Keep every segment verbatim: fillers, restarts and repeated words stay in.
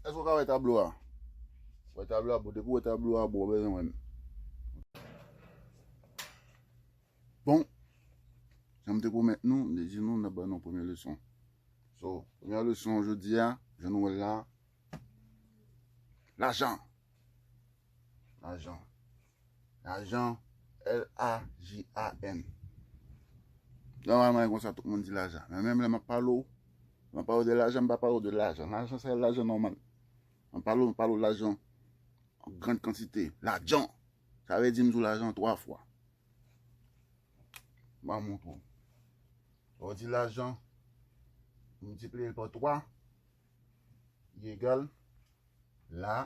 Èske w ka wè tablo a? Wè tablo a, bon, depi w wè tablo a, bon, w bezwen wè m. Bon, jan m te pwomèt nou, m te di nou, n ap ban nou premye leson. So, premye leson jodi a, jan nou wè l la, lajan. Lajan. Lajan, L A J A N. Nòmalman, e konsa tout moun di lajan. Men menm lè m ap pale w, lè m ap pale w de lajan, m pa pale w de lajan. Lajan, se lajan nòmal. M ap pale w, m pale w lajan an grann kantite. Lajan. Sa vle di m di w lajan twa fwa. M a montre w. Lè w di lajan, miltipliye l pa twa, li egal la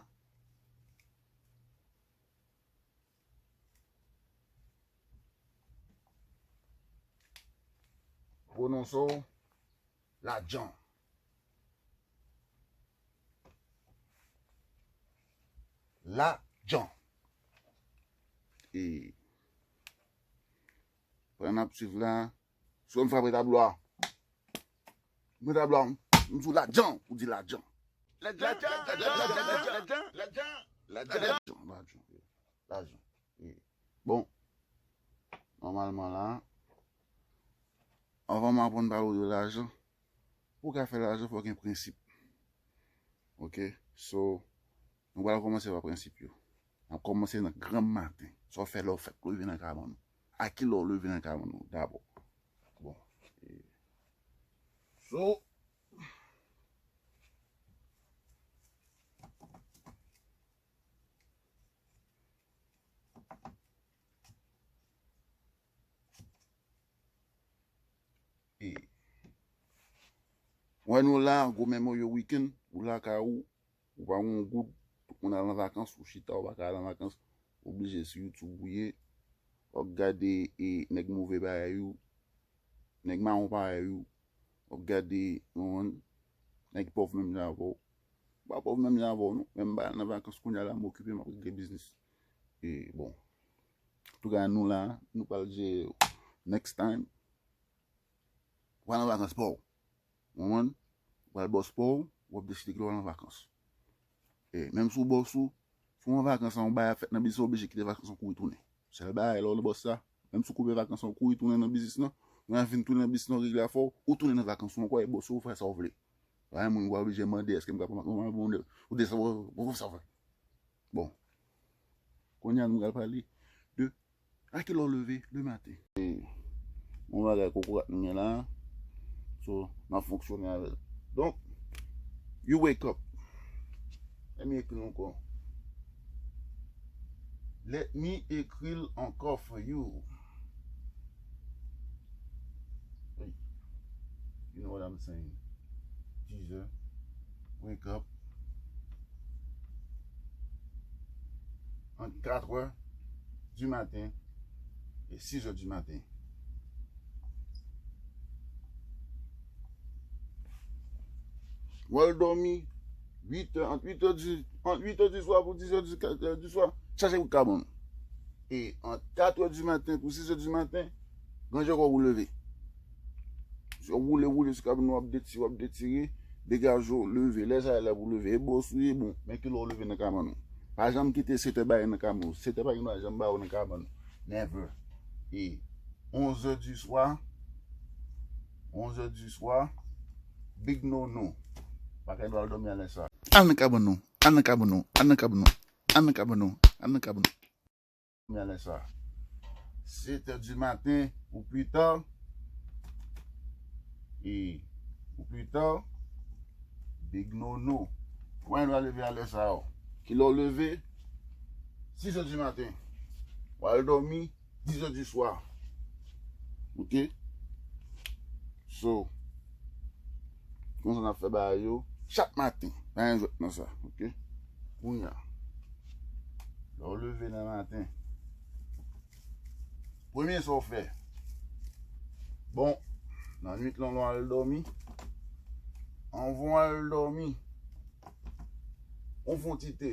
Pwononse w lajan. Lajan. E pandan n ap swiv la, si w frape tablo a, mwen tablo a, m di w lajan, ou di lajan. Lajan, lajan, lajan, lajan, lajan, lajan, lajan, lajan. E, bon, nòmalman la, anvan m aprann pale w de lajan, pou w ka fè lajan, fò w gen prensip. Oke? So, nou pral kòmanse pa prensip yo. N ap kòmanse nan granm maten. Sa w fè lè w fèk leve nan kabann ou? A kilè w leve nan kabann ou dabò? Bon. E, so, E, wè nou la, gwo Memorial Weekend, ou lakay ou, ou pa gen yon goud, tout moun al an vakans, ou chita, ou pa ka al an vakans, ou blije sou YouTube ou ye, w ap gade, e, nèg move parèy ou, nèg mawon parèy ou, w ap gade, yon nèg pòv menm jan avè w. M pa pòv menm jan avè w, non, men m pa al nan vakans kounye a la, m okipe, m ap regle biznis. E, bon. Antouka, nou la, nou pral jere yo. Next time, w al an vakans pa w. Ou konprann? W al bòs pa w, w ap deside kilè w al an vakans. E menm si w bòs ou, si w an vakans, yon bagay ap fèt nan biznis, ou oblije kite vakans lan kouri tounen. Sèl bagay, lè w nan bòs la, menm si w koupe vakans lan, ou kouri tounen nan biznis lan, ou vin tounen nan biznis lan, regle afè w, ou tounen nan vakans ou ankò, e bòs ou, ou fè sa w vle. Pa gen moun ou pa oblije mande, èske m ka pran vakans, ou pa mande, ou desann, ou, ou, ou sa w vle. Bon. Kounye a nou pral pale de a kilè w leve le maten. E yon bagay kokorat nou gen la. So, n ap fonksyone avè l. Donk, you wake up. Let me ekri l ankò. Let me ekri l ankò for you. Hey, you know what I'm saying. Dix heures. Wake up. Ant quatre heures du matin et six heures du matin. W al dòmi uit è, ant uit è di, ant uit è di swa pou dis è di, di swa, chache wout kabann ou. E ant quatre heures du matin pou six heures du matin, ranje kò w pou leve. Si w woule, woule sou kabann ou, w ap detire, w ap detire, degaje w, leve. Lè sa a lè pou leve. E bòs ou ye, bon, men kilè w leve nan kabann ou. Pa janm kite sèt è ba w nan kabann ou. Sèt è pa gen dwa janm ba w nan kabann ou. Never. E onz è di swa, onz è di swa, big no no. Pa gen dwa al dòmi a lè sa. Al nan kabann ou, al nan kabann ou, al nan kabann ou, al nan kabann ou, al nan kabann ou. Premyè lè sa. Sèt è di maten ou pita. E ou pita. Big no no. Mwen dwa leve a lè sa yo. Kilè w leve? Sis è di maten. W al dòmi dis è di swa. Ok? So, konsa n ap fè bagay yo chak maten. Pa gen jwèt nan sa, ok? Kounye a, lè w leve nan maten, premye sa w fè, bon, nan nwit lan, lè w al dòmi, anvan w al dòmi, ou fè yon ti te.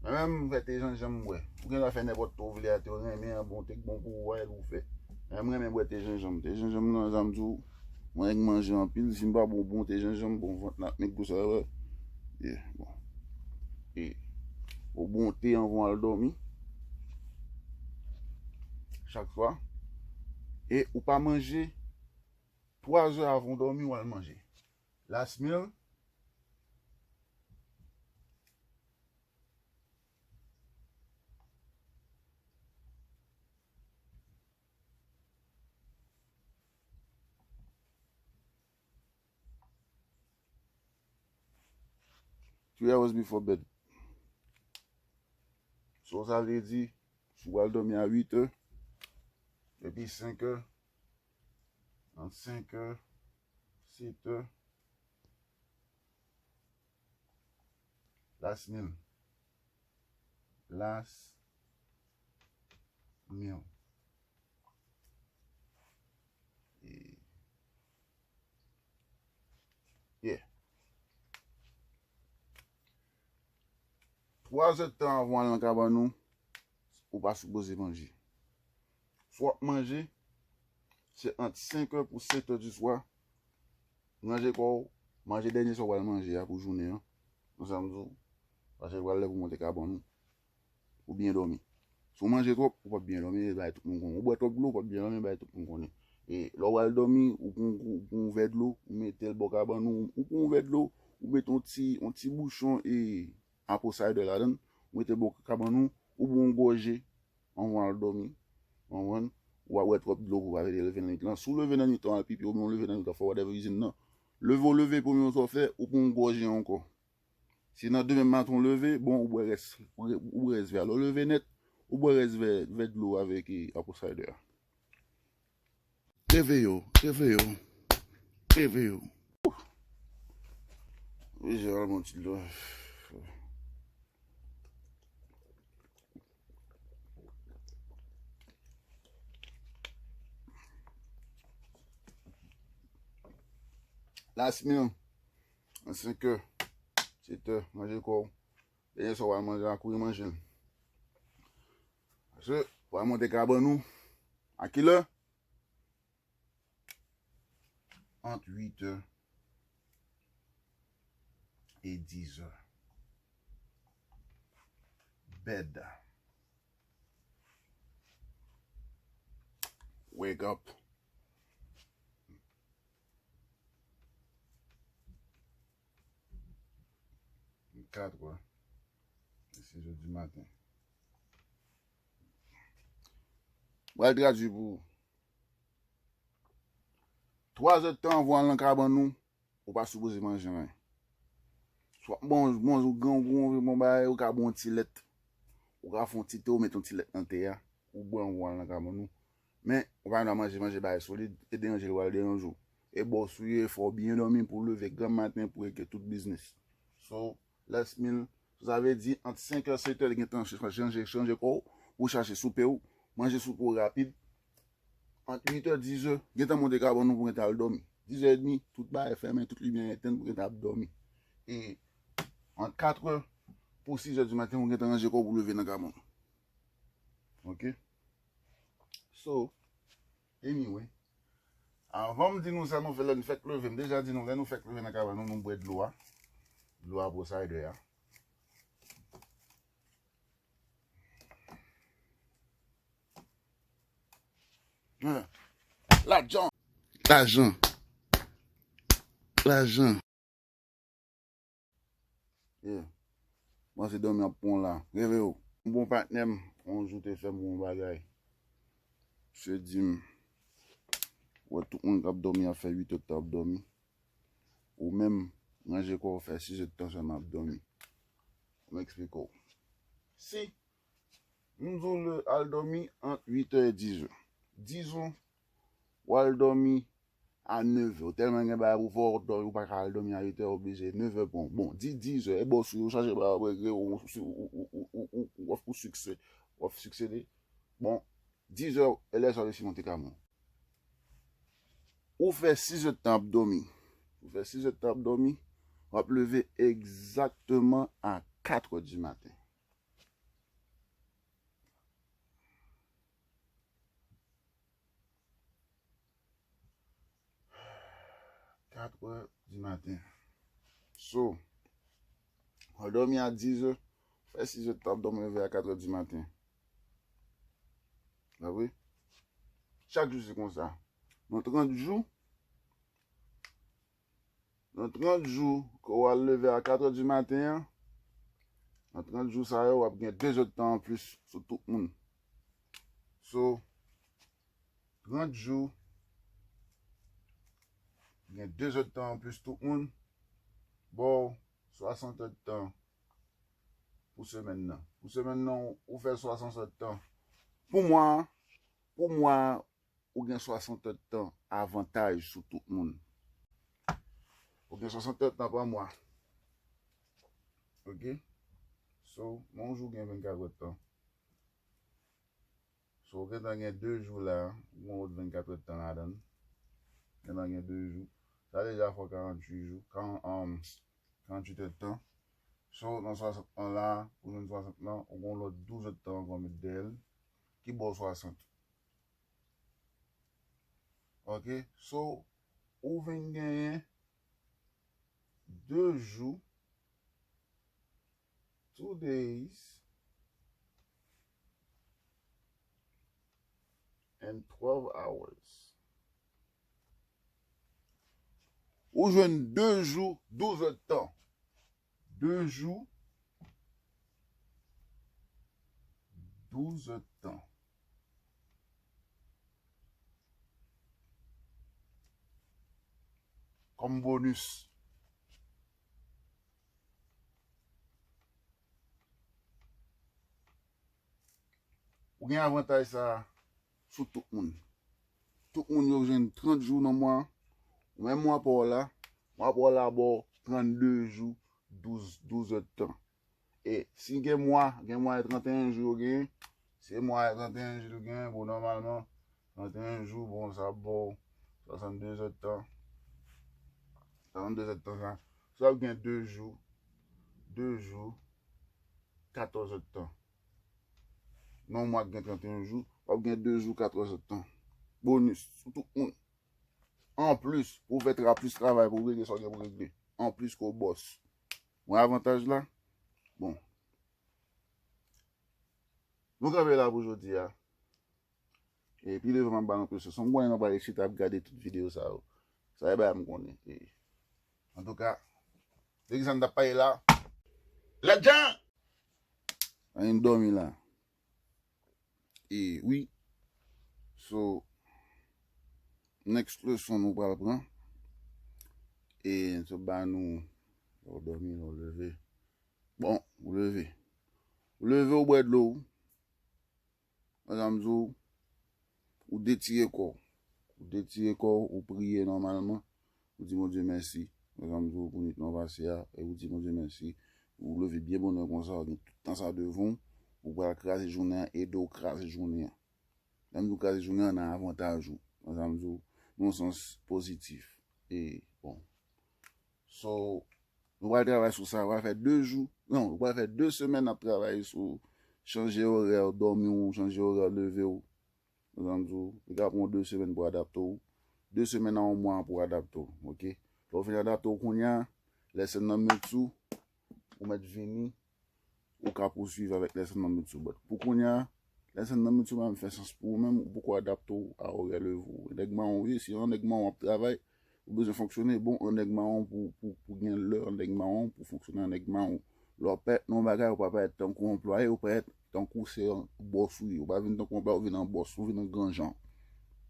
Mwen menm, m fè te janjanm m bwè. Ou gen dwa fè nenpòt te w vle a, te w renmen an, bon, te k bon pou ou a, e pou w fè. Men m renmen bwè te janjanm. Te janjanm nan, sa m di w, mwen nèg manje anpil, si m pa bwè bon te janjanm, bon, vant la ap met gwo sa, wè. Yeah, bon. E ou bwè yon te anvan w al dòmi. Chak swa. E ou pa manje twa zè avan w dòmi, w al manje. Last meal. Three hours before bed. So, sa vle di, si w al dòmi a uit è, depi senk è, ant senk è, sèt è, last meal. Last meal. E, yeah. Twa zè tan avan w al nan kabann ou, ou pa sipoze manje. Si w ap manje, se ant senk è pou sèt è di swa. Ranje kò w, manje dènye sa w pral manje a pou jounen an. Konn sa m di w, paske l pral lè pou w monte kabann ou, ou byen dòmi. Si w manje twòp, ou p ap byen dòmi, e bay tout moun konnen. Ou bwè twòp dlo, ou p ap byen dòmi, e bay tout moun konnen. E lè w pral dòmi, ou pran, ou pran yon vè dlo, ou mete l bò kabann ou, ou pran yon vè dlo, ou mete yon ti, yon ti bouchon e apple cider ladan l, ou mete l bò kabann ou, ou bwè yon gòje anvan w al dòmi. Konprann? Ou pa bwè twòp dlo pou w pa vin leve nan nwit lan. Si w leve nan nwit lan al pipi, oubyen w leve nan nwit lan fè whatever reason nan. Leve w leve, premye sa w fè, ou pran yon gòje ankò. Si nan demen maten w leve, bon, ou bwè rès, ou bwè rès vè a. Lè w leve nèt, ou bwè rès vè, vè dlo avèk, e, apple cider a. Reveye w, reveye w, reveye w. Wi, Jeran, bon ti dlo. Last meal, a senk è, sèt è, manje kò w. Dènye sa w al manje a, kouri manje l. Paske w al monte kabann ou a kilè? Ant uit è e diz è. Bed. Wake up. Kat è. E sis è di maten. Mwen al tradui pou ou. Twa zè tan avan w al nan kabann ou, ou pa sipoze manje anyen. Swa, bon, bon, ou gen yon bon bagay, ou ka bwè yon ti lèt. Ou ka fè yon ti te, ou met yon ti lèt nan te a. Ou bwè anvan w al nan kabann ou. Men, ou pa gen dwa manje, manje bagay solid, e deranje, li pral deranje w. E bòs ou ye, fò w byen dòmi pou w leve granm maten pou w regle tout biznis. So, last meal, so sa vle di, ant senk è, sèt è, li gentan chanje, chanje kò w, pou chache soupe w, manje soupe w rapid. Ant uit è, diz è, gentan monte kabann ou pou gentan al dòmi. Diz è edmi, tout bagay fèmen, tout limyè etenn pou gentan ap dòmi. E ant kat è pou sis è di maten, ou gentan ranje kò w pou leve nan kabann ou. Ok? So, anyway, anvan m di nou sa nou fè lè n fèk leve, m deja di nou lè nou fèk leve nan kabann nou, nou bwè dlo a. Dlo a pou sa ede a. Lajan. Lajan. Lajan. Yeah. Bon, se dòmi ap pran la. Reveye w. Yon bon patnè m, yon jou te fè m yon bagay. Misye di m, wè tout moun k ap dòmi ap fè uit èdtan ap dòmi. Ou menm, ranje kò w fè sis èdtan sèlman ap dòmi. M eksplike w. Si m di w le al dòmi ant uit è e diz è. Dizon, w al dòmi a nèv è. Ou tèlman gen bagay pou fè, ou dòmi, ou pa ka al dòmi a uit è, ou oblije nèv è pran w. Bon, di diz è, e bòs ou yo chache bagay w regle, ou, ou, ou, ou, ou, ou, ou, ou, ou siksede. Bon, diz è, e lè sa w resi monte kabann. Ou fè sis èdtan ap dòmi. Ou fè sis èdtan ap dòmi, w ap leve egzakteman a kat è di maten. Kat è di maten. So, W ap dòmi a dis è, fè sis è tan, w ap dòmi, leve a kat è di maten. Pa vre? Chak jou se konsa. Nan trant jou, nan trant jou ke w al leve a kat è di maten an, nan trant jou sa yo, w ap gen de zè tan anplis sou tout moun. So, trant jou, gen de zè tan anplis tout moun, ba w swasant è tan pou semèn nan. Pou semèn nan, ou fè swasant è tan. Pou mwa, pou mwa, ou gen swasant è tan avantaj sou tout moun. Ou gen swasant è tan pa mwa. Ok? So, nan yon jou, gen vennkat è tan. So, ou gentan gen de jou la, ou gen yon lòt vennkat è tan ladan l. Gentan gen de jou. Sa deja fè w karanntuit jou, karan-, um, karanntuit è tan. So, nan swasant lan la, pou jwenn swasant lan, ou gen yon lòt douz è tan ankò met dèyè l, ki ba w swasant. Ok? So, ou vin genyen de jou, two days and twelve hours. Ou jwenn de jou, douz è tan. De jou, douz è tan. Kòm bonis. Ou gen avantaj sa a sou tout moun. Tout moun yo jwenn trant jou nan mwa. Ou menm mwa pa w la, mwa pa w la ba w trannde jou, douz, douz è tan. E si gen mwa, gen mwa e tranteyen jou yo genyen. Si mwa e tranteyen jou yo genyen, bon, nòmalman, tranteyen jou, bon, sa ap ba w swasannde è tan. Swasannde è tan sa. Sa ap gen de jou, de jou, katòz è tan. Nan yon mwa ki gen tranteyen jou, w ap gen de jou, katòz è tan. Bonis sou tout moun. Anplis, pou w fè tra-, plis travay, pou w regle sa w gen pou w regle. Anplis ke w bòs. Ou wè avantaj la? Bon. Nou kanpe la pou jodi a. E pi devan m ap ba nou plis leson. M konnen nou pral eksite ap gade tout videyo sa yo. Sa e bagay m konnen. E, antouka, se ki sa n t ap pale la. Lajan! Ann dòmi la. E wi. So, next leson nou pral pran. E, so, ba nou, lè w dòmi, lè w leve. Bon, ou leve. Ou leve, ou bwè dlo. Mezanmi, ou, ou detire kò w. Ou detire kò w, ou priye nòmalman. Ou di Bondye mèsi. Mezanmi, pou nwit lan pase a. E ou di Bondye mèsi. Ou leve byen bonè konsa, ou gen tout tan sa devan w. Ou pral kraze jounen an, ede w kraze jounen an. Lè m di w kraze jounen an, nan avantaj ou. Mezanmi, nan yon sans pozitif. E, bon. So, nou pral travay sou sa. Nou pral fè de jou. Non, nou pral fè de semèn n ap travay sou chanje orè dòmi w, chanje orè leve w. Mezanmi, li ka pran w de semèn pou adapte w. De semèn a yon mwa pou adapte w, ok? Lè w fin adapte w kounye a, lè sèn nan met sou, ou mèt vini, ou ka pouswiv avèk lèson nan YouTube. But pou kounye a, lèson nan YouTube pa menm fè sans pou ou menm, ou poko adapte w a orè leve w. Nèg mawon, wi, si yon nèg mawon ap travay, ou bezwen fonksyone, bon, yon nèg mawon pou, pou, pou gen lè, yon nèg mawon pou fonksyone, yon nèg mawon. Lè w parèt nan yon bagay, ou pa parèt tankou anplwaye, ou parèt tankou se yon bòs ou ye. Ou pa vin tankou anplwaye, ou vin an bòs, ou vin an gran jan.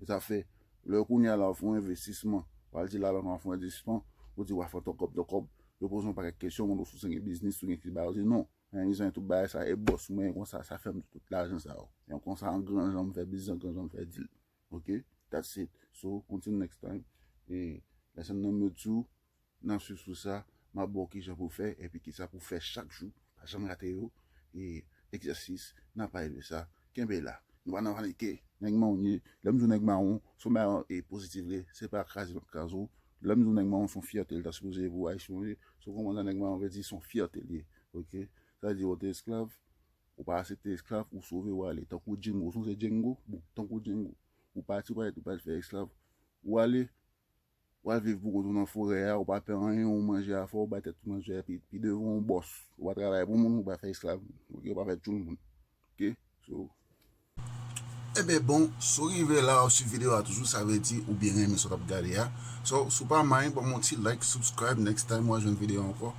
E sa fè, lè kounye a la, ou fè yon envestisman, ou al di labank, ou fè yon envestisman, ou di, w a fè tan kòb, tan kòb, yo poze yon pakèt kesyon, mande w si w gen biznis, si w gen ki bagay, ou di non. Mwen, mizan tout bagay sa, e bòs mwen konsa, sa fè m tout lajan sa yo. Yon konsa, an gran jan, m fè biznis, an gran jan, m fè dil. Ok? That's it. So, until next time. E, lèson nan m yo di w, nan swiv sou sa, m ap ba w kijan pou fè, epi kisa pou fè chak jou. Pa janm rate yo. E, egzèsis, n ap pale de sa. Kenbe la. Nou pa nan panike. Nèg mawon ye. Lè m di w nèg mawon, se yon bagay, e, pozitif li ye. Se pa kraze m ap kraze w. Lè m di w nèg mawon, se yon fyète li ta sipoze ye pou Ayisyen yo ye. Se w konprann sa nèg mawon vle di, se yon fyète li ye. Ok? Sa vle di, ou te esklav, ou pa aksepte esklav, ou sove, ou ale. Tankou Django, ou sonje Django? Bon, tankou Django. Ou pati, ou pa, ou pa fè esklav. Ou ale, Ou al viv pou kont ou nan forè a, ou pa pè anyen, ou manje afè w, ou bay tèt ou manje, epi pi devan ou bòs. Ou pa travay pou moun, ou pa fè esklav moun. Ok, ou pa fè tchoul moun. Ok? So, Ebyen bon, si w rive la, w ap swiv videyo a toujou, sa vle di ou byen renmen sa w t ap gade a. So, si w pa mind, ban m yon ti like, subscribe, next time w a jwenn videyo ankò.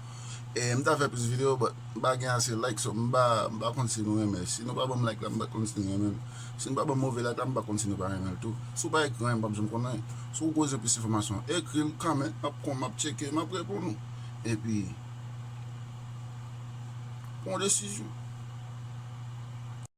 E m ta fè plis videyo, but m pa gen ase like, so m pa, m pa konn si nou renmen. Si nou pa ban m like la, m pa konn si nou renmen m. Si nou pa ban m move like la, m pa konn si nou pa renmen l tou. Si w pa ekri anyen, m p ap janm konn anyen. Si w bezwen plis enfòmasyon, ekri m, comment, m ap kon, m ap tcheke, m ap reponn ou. Epi, pran yon desizyon.